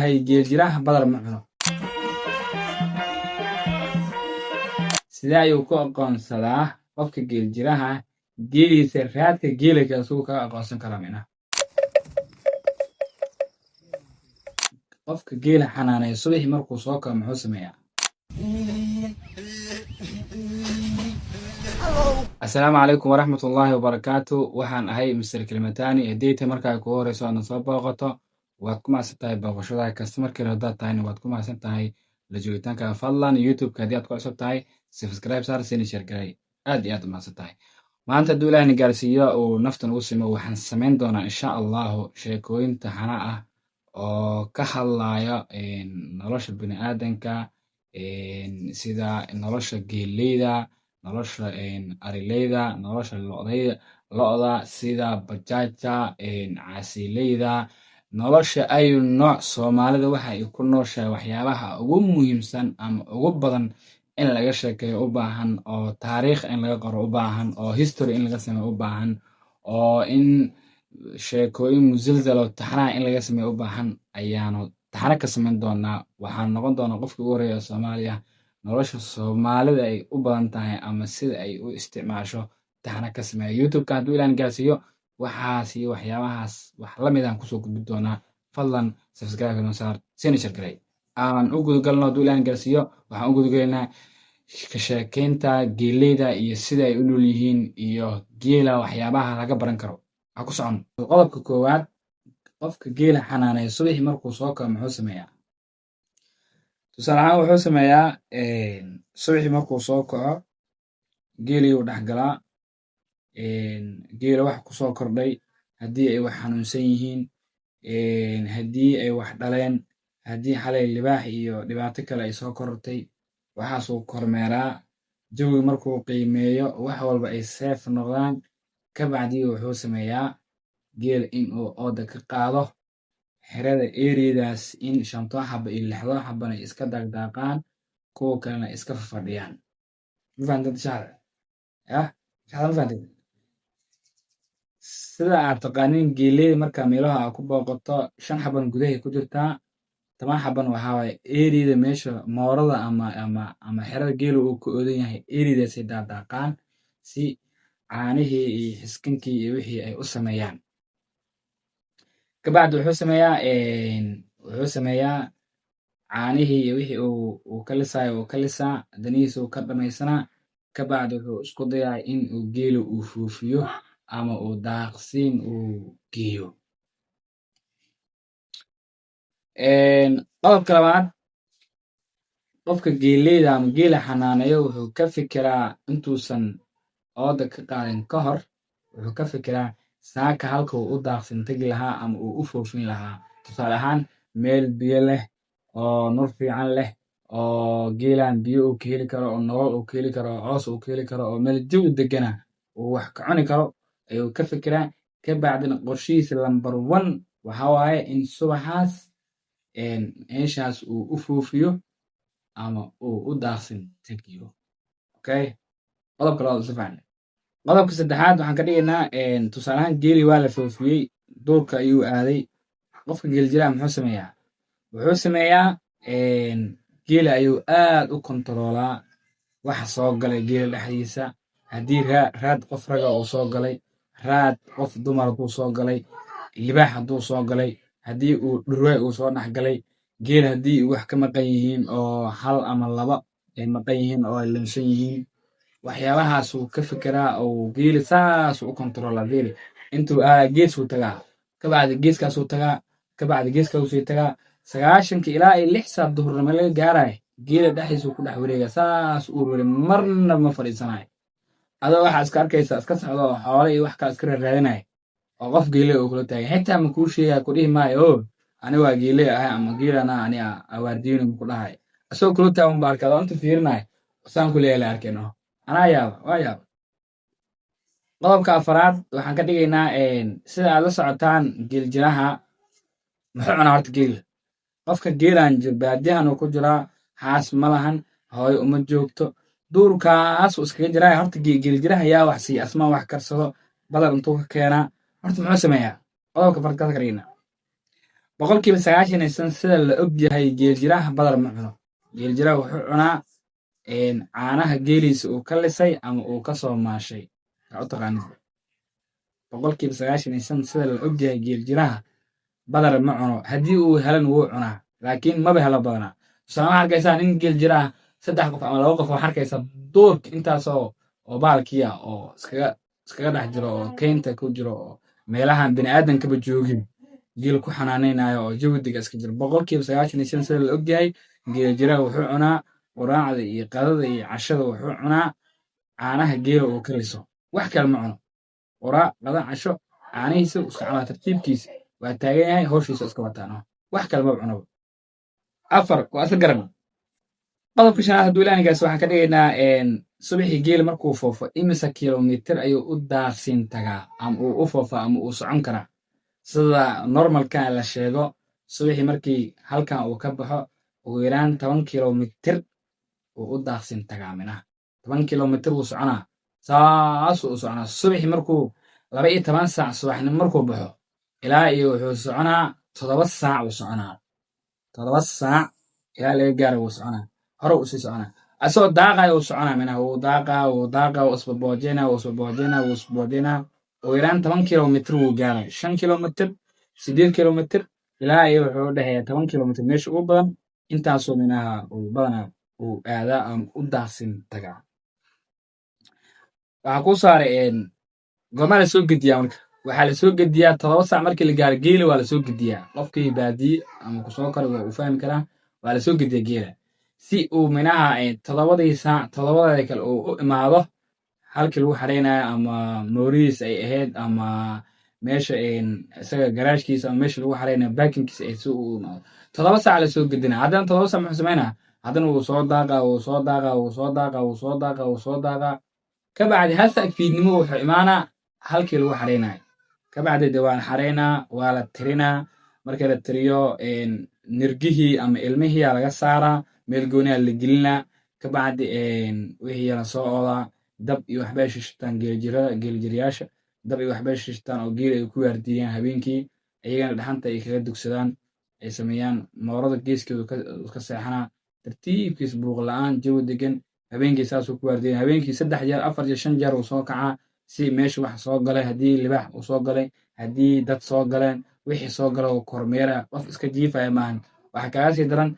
Yahay geeljiraha badar ma cuno. Sidee ayuu ku aqoonsadaa qofka geeljiraha geeliisa raadka geela kale suu kaga aqoonsan karaa micnaha? Qofka geela xanaaneeya subaxii markuu soo kaco muxuu sameeyaa? Asalaamu calaykum waraxmat ullaahi wabarakaatu. Waxaan ahay Mr. Kilimatani. Haddii tay markaa kugu horeyso aadna soo booqato, waad ku mahadsan tahay booqashada. Customer-keena haddaad tahayna, waad ku mahadsan tahay la joogitaanka. Fadlan YouTube-ka haddii aad ku cusub tahay, subscribe saar, sina share garay. Aad iyo aad u mahadsan tahay. Maanta hadduu Ilaahna gaarsiiyo uu naftan ugu simo, waxaan samayn doonaa insha Allahu sheekooyin taxana ah oo ka hadlaya nolosha bini'aadanka, sida nolosha geeleyda, nolosha arileyda, nolosha lo'dayda, lo'da, sida bajaajta, caasileyda, nolosha ayu nooc Soomaalida waxa ay ku nooshahay, waxyaabaha ugu muhiimsan ama ugu badan in laga sheekeeyo u baahan, oo taariikh in laga qoro u baahan, oo history in laga sameeyo u baahan, oo in sheekooyin musalsal oo taxanaha in laga sameeyo u baahan ayaanu taxano ka samayn doonaa. Waxaan noqon doonaa qofkii ugu horreeya ee Soomaaliya nolosha Soomaalida ay u badan tahay ama sida ay u isticmaasho taxano ka sameeya YouTube-ka. Hadduu Ilaahna gaarsiiyo, waxaas iyo waxyaabahaas wax la mid aan kusoo gudbin doonaa. Fadlan subscribe noo saar, sina share garay. Aan u gudagalno. Hadduu Ilaahna gaarsiiyo, waxaan u gudagalaynaa ka sheekeynta geeleyda iyo sida ay u nool yihiin iyo geela waxyaabaha laga baran karo. Waxaa ku socon qodobka koowaad: qofka geela xanaaneeya subaxii markuu soo kaco muxuu sameeyaa? Tusaale ahaan, wuxuu sameeyaa subaxii markuu soo kaco geeliyuu dhex galaa, geela wax kusoo kordhay, haddii ay wax xanuunsan yihiin, haddii ay wax dhaleen, haddii xalay libaax iyo dhibaato kale ay soo korortay, waxaasuu kormeeraa. Jawiga markuu qiimeeyo, wax walba ay safe noqdaan, kabacdii wuxuu sameeyaa geel in uu ooda ka qaado xerada eriyadaas, in shantoo xaba iyo lixdoo xabana iska daaqdaaqaan, kuwa kalena iska fadhiyaan. Ma fahanteen shaxda? Yah, shaxda ma fahanteen? Sida aad taqaanin, geeleyda markaa meelaha aad ku booqato, 5 xaban gudahay ku jirtaa, 10 xaban waxaa waaye eriyada meesha moorada ama xerada geela uu ku oodan yahay, eriyadaasay daaqdaaqaan si caanihii iyo xiskinkii iyo wixii ay u sameeyaan. Kabacdi wuxuu sameeyaa caanihii iyo wixii uu ka lisaayo uu ka lisaa, danihiisa uu ka dhamaysanaa. Kabacdi wuxuu isku dayaa in uu geela uu foofiyo ama uu daaqsiin uu geeyo. Qodobka labaad: qofka geeleyda ama geela xanaaneeyo wuxuu ka fikiraa intuusan ooda ka qaadin ka hor, wuxuu ka fikiraa saaka halka uu u daaqsin tegi lahaa ama uu u foofin lahaa. Tusaale ahaan, meel biyo leh oo nur fiican leh oo geelan biyo uu ka heli karo, oo nolol uu ka heli karo, oo coos uu ka heli karo, oo meel jawi degana uu wax ka cuni karo ayuu ka fikiraa. Kabacdina qorshihiisa number one waxaa waaye in subaxaas meeshaas uu u foofiyo ama uu u daaqsin tegiyo. Okay, qodobka labaad isla fahanay. Qodobka saddexaad waxaan ka dhigaynaa, tusaale ahaan, geeli waa la foofiyey, duurka ayuu aaday. Qofka geeljiraha muxuu sameeyaa? Wuxuu sameeyaa geela ayuu aad u kontaroolaa waxa soo galay geela dhexdiisa. Haddii raad qof raga uu soo galay, raad qof dumar hadduu soo galay, libaax hadduu soo galay, haddii uu dhurwaay uu soo dhex galay geela, haddii wax ka maqan yihiin oo hal ama laba ay maqan yihiin oo ay lunsan yihiin, waxyaabahaasuu ka fikiraa oo geeli saasuu u kontaroolaa. Geeli intuu aadaa geesuu tagaa, kabacdi geeskaasuu tagaa, kabacdi geeskaasuu tagaa. 90-ka ilaa iyo 6 saac duhurnimo laga gaarayo, geela dhexdiisuu ku dhex wareega, saas u wareega, marna ma fadhiisanayo. Adoo waxaa iska arkaysa iska socda oo xoole iyo wax kale iska raaraadinaya oo qof geele uu kula taagay, xitaa ma kuu sheegaya, ku dhihi maayo "O ani waa geele ahay" ama "Geelana ani awaardiyeyno" ma ku dhahay. Isagoo kula taagan ba arkay, adoo inta fiirinaya saan ku leeyahay la arkayno. Anaa yaaba, waa yaaba. Qodobka afaraad waxaan ka dhigaynaa, sida aad la socotaan, geeljiraha muxuu cunaa horta geela? Qofka geelan jir baadiyahan uu ku jiraa, xaas ma lahan, hooyo uma joogto, duurkaas uu iskaga jiraa. Horta geeljiraha yaa wax siiya? Asmaa wax karsado? Badar intuu ka keenaa? Horta muxuu sameeyaa? Qodobka afaraad ka dhigaynaa. 95% sida la og yahay, geeljiraha badar ma cuno. Geeljiraha wuxuu cunaa caanaha geeliisa uu ka lisay ama uu ka soo maashay. Aa u taqaanid. 95% sida la og yahay, geeljiraha badar ma cuno. Haddii uu helan wuu cunaa, laakiin maba helo badanaa. Tusaale, waxaa arkaysaa nin geeljira ah, saddex qof ama laba qof waxaa arkaysaa duurka intaasoo oo baalkiya oo iskaga dhex jiro oo keynta ku jiro oo meelahan bini'aadankaba joogin geel ku xanaanaynayo oo jawidiga iska jiro. 95% sida la ogyahay, geeljiraha wuxuu cunaa quraacda iyo qadada iyo cashada, wuxuu cunaa caanaha geela uu ka liso. Wax kale ma cuno. Quraac, qada, casho, caanihiisa iska cabaa, tartiibkiisa waa taagan yahay, hawshiisa iska wataan, wax kale maba cunaba. Afar waa isla garan. Qodobka shanaad, hadduu ilaanigaas, waxaan ka dhigaynaa subaxii geela markuu foofo imisa kilomitir ayuu u daaqsin tagaa ama uu u foofaa ama uu socon karaa? Sida normalka la sheego, subaxii markii halkan uu ka baxo, ugu yaraan 10 kilomitir uu u daaqsin tagaa. Minaha 10 kilomitir wuu soconaa, saasuu u soconaa. Subaxii markuu 12 saac subaxnimo markuu baxo, ilaa iyo wuxuu soconaa 7 saac wuu soconaa, 7 saac ilaa laga gaaro wuu soconaa, hore uu sii soconaa, asagoo daaqaya uu soconaa. Minaha wuu daaqaa, wuu daaqaa, wuu isbaboojinaa, wuu isbaboojinaa, wuu isbaboojinaa. Ugu yaraan 10 kilomitir wuu gaaray, 5 kilomitir, 8 kilomitir, ilaa iyo wuxuu u dhexeeya 10 kilomitir meesha ugu badan. Intaasoo minaha uu badanaa uu aadaa ama u daaqsin tagaa. Waxaa kuu saaray, goormaa lasoo gediyaa? Marka waxaa lasoo gediyaa 7 saac markii la gaaro. Geela waa lasoo gediyaa. Qofkii baadiye ama kusoo koray waa uu fahmi karaa. Waa lasoo gediyaa geela si uu minaha 7dii saac 7dada kale uu u imaado halkii lagu xareynayo ama moorihiis ay ahayd ama meesha isaga garaashkiisa ama meesha lagu xareynayo baakinkiisa ay, si uu u imaado 7 saac lasoo gedinaa. Haddana 7 saac muxuu samaynaa? Haddana wuu soo daaqa, wuu soo daaqa, wuu soo daaqa, wuu soo daaqa, wuu soo daaqa. Kabacdi hal saac fiidnimo wuxuu imaanaa halkii lagu xareynayo. Kabacdi de waan xareynaa, waa la tirinaa. Marka la tiriyo, nirgihii ama ilmihii laga saaraa, meel gooniyaa la gelinaa. Kabacdi wixii la soo oodaa, dab iyo waxbay shishitaan geeljirada. Geeljirayaasha dab iyo waxbay shishitaan oo geel ay ku waardiiyaan habeenkii, iyagana dhaxanta ay kaga dugsadaan ay sameeyaan. Moorada geeskeedu ka seexanaa tartiibkiis, buuq la'aan, jawi degan. Habeenkii saasuu ku waardiyan. Habeenkii saddex jeer, afar jeer, shan jeer uu soo kacaa si meesha wax soo galay, haddii libaax uu soo galay, haddii dad soo galeen, wixii soo gala oo kormeera. Qof iska jiifaya maahan. Waxaa kaaga sii daran,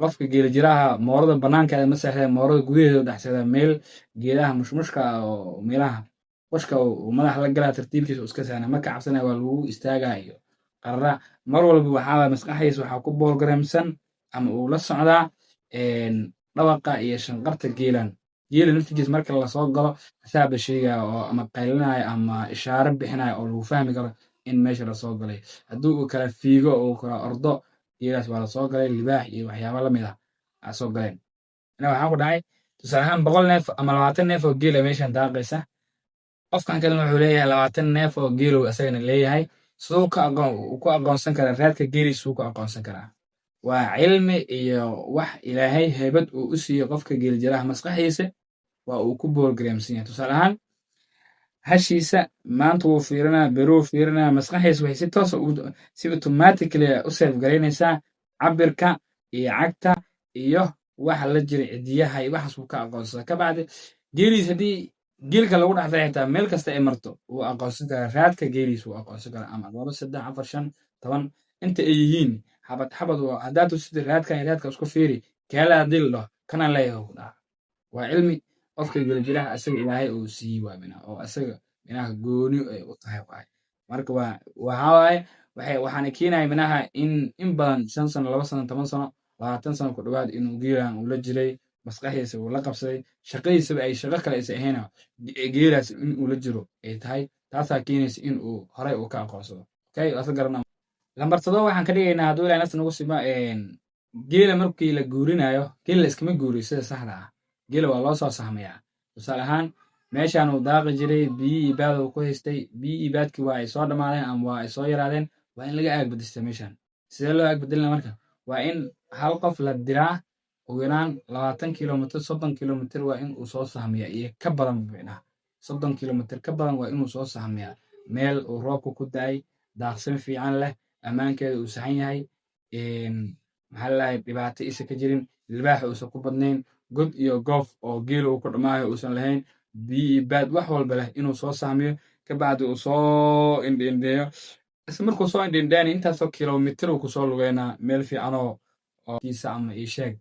qofka geelijiraha moorada banaankeeda ma seexdee, moorada gudaheeda u dhex seexdaa. Meel geedaha mushmushka ah oo meelaha qushka uu madaxa la galaa, tartiibkiisa uu iska seexnaa, marka cabsanaya waa lagu istaagaa iyo qarara. Mar walba waxaa maskaxdiisa waxaa ku boolgareemsan ama uu la socdaa dhawaqa iyo shanqarta geelan. Geela naftigiisa marka lasoo galo asaaba sheegaya oo ama qaylinaya ama ishaaro bixinaya oo lagu fahmi karo in meesha lasoo galay. Haddii uu kala fiigo oo uu kala ordo, geelaas waa lasoo galay, libaax iyo waxyaaba lamid ah aa soo galeen. Ina waxaan ku dhacay, tusaale ahaan, 100 neef ama 20 neef oo geela meeshan daaqaysa. Qofkan kalena wuxuu leeyahay 20 neef oo geelow asagana leeyahay. Siduu ka aqoon ku aqoonsan karaa raadka geeliisuu ku aqoonsan karaa? Waa cilmi iyo wax Ilaahay heybad uu u siiyey qofka geeljiraha. Maskaxdiisa waa uu ku boolgareemsan yahay. Tusaale ahaan, hashiisa maanta wuu fiirinaa, beruu fiirinaa, maskaxdiisa waxay si toosa, si automatically u save garaynaysaa cabirka iyo cagta iyo waxa la jira, cidiyaha iyo waxaas wuu ka aqoonsadaa. Kabacdi geeliis haddii geelka lagu dhex daray, xitaa meel kasta ay marto wuu aqoonsan karaa. Raadka geeliis wuu aqoonsan karaa, ama laba, saddex, afar, shan, 10 inta ay yihiin, xabad xabad waa. Haddaad tusida raadkan iyo raadka isku fiiri keela, haddii la dhaho kanaan leeyahay ku dhaca. Waa cilmi qofka geeljiraha asaga Ilaahay uu siiyey, waa mina oo asaga minaha gooni ay u tahay waay. Marka waa waxaa waaye waxaana keenaya minaha in badan 5 sano, 2 sano, 10 sano, 20 sano ku dhowaad inuu geelan uu la jiray, maskaxdiisa uu la qabsaday, shaqadiisaba ay shaqo kale aysan ahayn, geelaas in uu la jiro ay tahay. Taasaa keenaysa in uu horay uu ka aqoonsado. Okay, waa isla garana. Lambar 7 waxaan ka dhigaynaa, hadduu Ilahay nafta nagu sima, geela markii la guurinayo, geela la iskama guuriyo. Sida saxda ah, geela waa loo soo sahmayaa. Tusaale ahaan, meeshaan uu daaqi jiray, biyi iyo baad uu ku haystay, biyi iyo baadkii waa ay soo dhammaadeen ama waa ay soo yaraadeen. Waa in laga aagbedestaa meeshaan. Sidee loo aagbedelina? Marka waa in hal qof la diraa, ugu yaraan 20 kilomitir, 30 kilomitir waa in uu soo sahmiyaa iyo ka badan. Micnaha 30 kilomitir ka badan waa inuu soo sahmiyaa, meel uu roobka ku da'ay, daaqsin fiican leh. Ammaankeeda uu saxan yahay, maxaa lalahay, dhibaato isa ka jirin, libaaxa uusan ku badnayn, god iyo goof oo geela uu ku dhammaayo uusan lahayn, biyo iyo baad wax walba leh, inuu soo sahmiyo. Kabacdi uu soo indhiindheeyo. Isla markuu soo indhiindheena, intaasoo kilomitir uu kusoo lugeynaa meel fiicanoo kiisa ama isheeg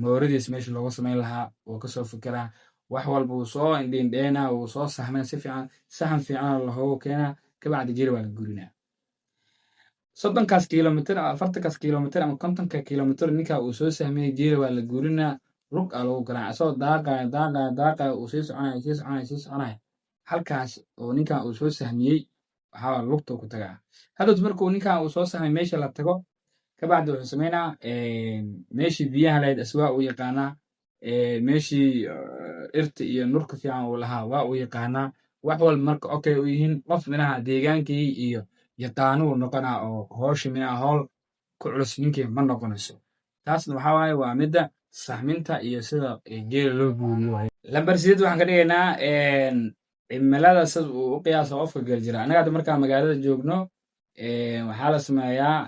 mooradiis meesha looga samayn lahaa wuu kasoo fikiraa. Wax walba wuu soo indhiindheenaa, wuu soo sahmeen si fiican, sahan fiicanoo lahoogu keenaa. Kabacdi geela waa la gurinaa. 30kaas kilomitir, 40kaas kilomitir ama 50ka kilomitir ninka uu soo sahmiyey, geela waa la gurinaa, lug aa lagu garaaca, isagoo daaqaya, daaqaya, daaqaya, uu sii soconaya, sii soconaya, sii soconaya. Halkaas oo ninkan uu soo sahmiyey waxaa lugta ku tagaa. Hadhowt markuu ninkan uu soo sahmay meesha la tago, kabacdi wuxuu sameynaa meeshii biyaha lahayd aswaa uu yaqaanaa, meeshii irta iyo nurka fiican uu lahaa waa uu yaqaanaa. Wax walba marka okay u yihiin, qof minaha deegaankii iyo yaqaanuu noqonaa oo howsha minaha howl ku culus ninkii ma noqonayso. Taasna waxaa waaye waa midda sahminta iyo sida geela loo guuriyo waaye. Lambar 8 waxaan ka dhigaynaa cimilada, sida uu u qiyaaso qofka geel jira. Annaga hadda markaan magaalada joogno, waxaa la sameeyaa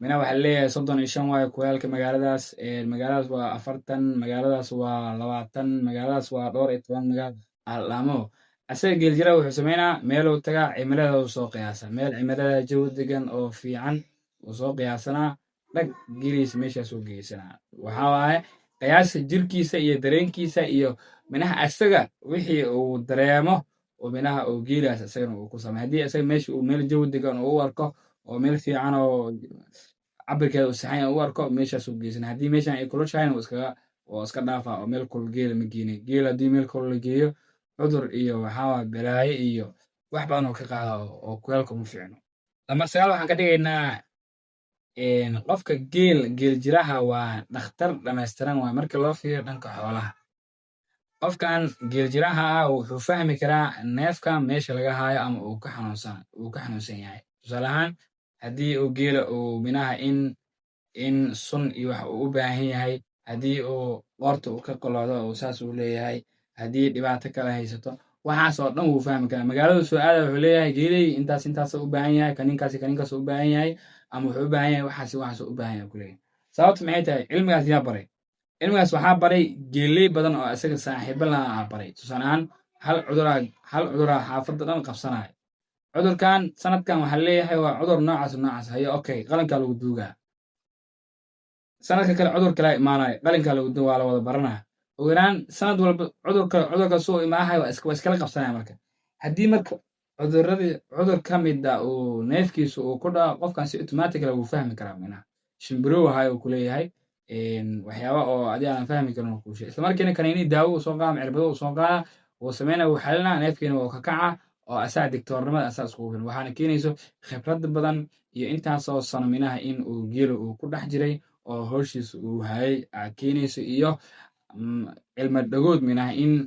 mina waxaa leeyahay 35 waayo kuleelka magaaladaas, magaaladaas waa 40, magaaladaas waa 20, magaaladaas waa dhowr iyo toban magaala aldhaamo. Asaga geeljira wuxuu sameynaa meeluu tagaa, cimilada uu soo qiyaasa, meel cimilada jawi degan oo fiican uu soo qiyaasanaa, dhag, geeliisa meeshaasuu geysanaa. Waxaa waaye qiyaasa jirkiisa iyo dareenkiisa iyo minaha asaga wixii uu dareemo oo minaha uu geelaas isagana uu ku samey. Haddii isaga meesha uu meel jawi degan uu u arko oo meel fiican oo cabirkeeda uu saxan yahay u arko, meeshaasuu geysanaa. Haddii meeshan ay kulushahayna, uu iskaga oo iska dhaafaa oo meel kulul geela ma geenin. Geel haddii meel kulul la geeyo, cudur iyo waxaa waaye balaayo iyo wax badan oo ka qaada oo kuleelka uma fiicno. Lambar 9 waxaan ka dhigaynaa qofka geel jiraha waa dhakhtar dhammaystiran waay marka loo fiiriyo dhanka xoolaha. Qofkan geel jiraha ah wuxuu fahmi karaa neefka meesha laga haayo ama uu ka xanuunsan yahay. Tusaale ahaan, haddii uu geela uu minaha in sun iyo wax uu u baahan yahay, haddii uu qoorta uu ka qoloodo oo saas uu leeyahay, haddii dhibaato kale haysato, waxaas oo dhan wuu fahmi karaa. Magaalada soo aada, wuxuu leeyahay geeley intaas intaas u baahan yahay, kaninkaasi kaninkaas u baahan yahay, ama wuxuu u baahan yahay waxaas waxaas u baahan yahay kuleeyahay. Sababta maxay tahay? Cilmigaas yaa baray? Cilmigaas waxaa baray geeley badan oo isaga saaxiibo laha aa baray. Tusaale ahaan, hal cuduraa xaafadda dhan qabsanaya. Cudurkan sanadkan waxaa leeyahay waa cudur noocaas noocaas hayo. Okay, qalinkaa lagu duugaa. Sanadka kale cudur kale imaanaya, qalinkaa lagu duuga, waa la wada baranaya. Ugu yaraan sanad walba cudurka cudurka soo imaahay waa iskala qabsanaya. Marka haddii marka cuduradii cudur ka mid a uu neefkiisu uu ku dhaco, qofkan si automatically wuu fahmi karaa. Minaha shimbirow ahay uu kuleeyahay, waxyaaba oo adi aanan fahmi karin uu kuu sheegay. Isla markiina kaniini daawo uu soo qaada, cirbado uu soo qaada, wuu sameynaya, wuu xalinaa, neefkiina wuu ka kaca oo asaa digtoornimada asaa iskugu filan. Waxaana keenayso khibrad badan iyo intaasoo sano minaha in uu geela uu ku dhex jiray oo howshiisa uu hayay aa keenayso, iyo cilmi dhagood minaha in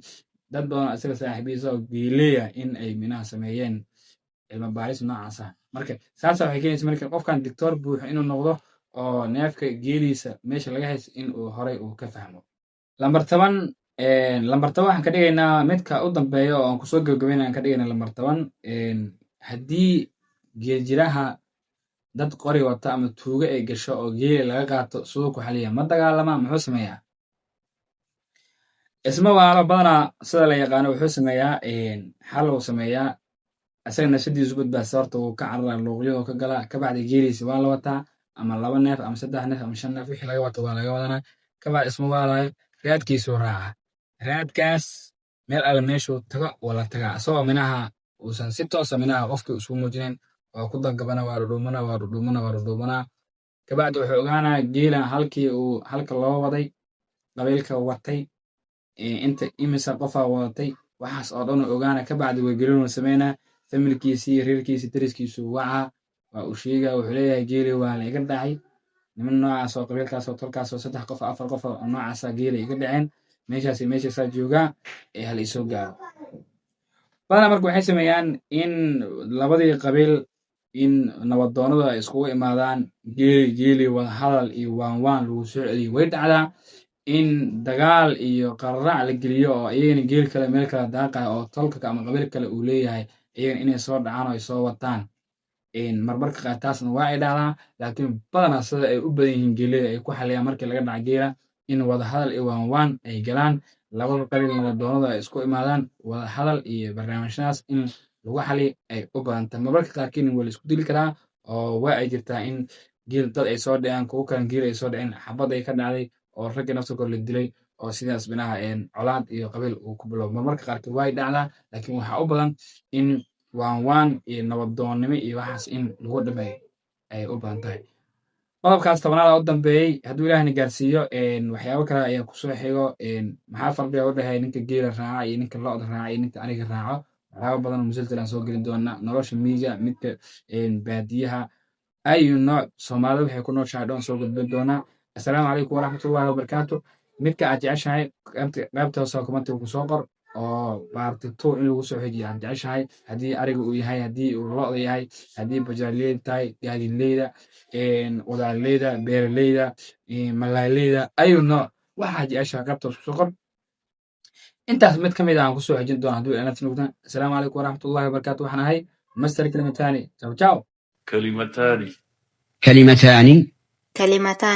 dad badan isaga saaxiibihiisa oo geeleya in ay minaha sameeyeen cilmi baaris noocaas ah. Marka saasa waxay keenaysa marka qofkan dictoor buuxo inuu noqdo oo neefka geeliisa meesha laga haysto in uu horay uu ka fahmo. Lambar 10, lambar 10 waxaan ka dhigaynaa midka u dambeeya oo aan kusoo gabagabayna. Aan ka dhigaynaa lambar 10: haddii geeljiraha dad qori wata ama tuugo ay gasho oo geeli laga qaato, siduu ku xaliya? Ma dagaalama? Muxuu sameeyaa? Isma waalo. Badanaa sida la yaqaano wuxuu sameeyaa xal uu sameeyaa isaga nafsadiisu badbaadsa. Horta wuu ka cararaa, luuqyadoo ka galaa. Kabacdi geeliisa waa la wataa, ama laba neef ama saddex neef ama shan neef, wixii laga wato waa laga wadanaa. Kabacdi isma waalayo, raadkiisuu raaca. Raadkaas meel alle meeshuu tago waa la tagaa, isagoo minaha uusan si toosa minaha qofkii isku muujinayn. Waa ku dangabana, waa dhudhuumana, waa dhudhuumana, waa dhudhuumanaa. Kabacdi wuxuu ogaanaya geela halkii uu halka loo waday, qabiilka watay, inta imisa qofaa wadatay, waxaas oo dhan uu ogaana. Kabacdi wargelin sameynaa, familkiisii, reerkiisii, dariskiisu wacaa, waa uu sheegaa. Wuxuu leeyahay geeli waa la iga dhacay, niman noocaas oo qabiilkaas oo tolkaas oo saddex qof, afar qof oo noocaasa geela iga dhaceen, meeshaas iyo meeshaasaa joogaa ee hala isoo gaaro. Badanaa marka waxay sameeyaan in labadii qabiil in nabadoonadu ay iskugu imaadaan, geeli geeli wada hadal iyo waan waan lagu soo celiyo. Way dhacdaa in dagaal iyo qararac la geliyo oo iyagana geel kale meel kale daaqaya oo tolka ama qabiil kale uu leeyahay iyagana inay soo dhacaan oo ay soo wataan. Marmarka qaar taasna waa ay dhacdaa, laakiin badanaa sida ay u badan yihiin geelida ay ku xaliyaan markii laga dhaca geela in wada hadal iyo waanwaan ay galaan labada qabiil, nabadoonada ay isku imaadaan, wada hadal iyo barnaamijyadaas in lagu xaliyo ay u badan tahay. Marmarka qaarkiina waa la isku dili karaa oo waa ay jirtaa in geel dad ay soo dhaceen, kuwo kale geel ay soo dhaceen, xabad ay ka dhacday oo ragga naftirkooda la dilay oo sidaas binaha colaad iyo qabiil uu ku bilowdo. Marmarka qaarkood way dhacdaa, laakiin waxaa u badan in waanwaan iyo nabadoonnimo iyo waxaas in lagu dhameeyo ay u badan tahay. Qodobkaas 10aad u dambeeyey, hadduu Ilaahna gaarsiiyo, waxyaabo kale ayaa kusoo xigo. Maxaa farqiga u dhexeeya ninka geela raaca iyo ninka lo'da raaca iyo ninka ariga raaco? Waxyaabo badan oo musalsal aan soo gelin doona, nolosha miyiga, midka baadiyaha, ayu nooc Soomaalida waxay ku nooshahay dhoon soo gudbin doonaa. Assalaamu calaykum waraxmatullahi wabarakaatu. Midka aad jeceshahay qaybta hoose commentiga kusoo qor oo part 2 in lagu soo xejiyo aad jeceshahay, haddii ariga uu yahay, haddii uu lo'da yahay, haddii bajaajleyda tahay, gaadiidleyda, qudaarleyda, beeraleyda, malaayleyda, ayu nooc waxaad jeceshahay qaybta hoose kusoo qor. Intaas mid ka mid ah aan kusoo xejin doona hadduu ilaahay nugta. Assalaamu calaykum waraxmatullahi wabarakaatu. Waxaan ahay Master Kalimatani. Ciao ciao. كلمتان. كلمتان. كلمتان.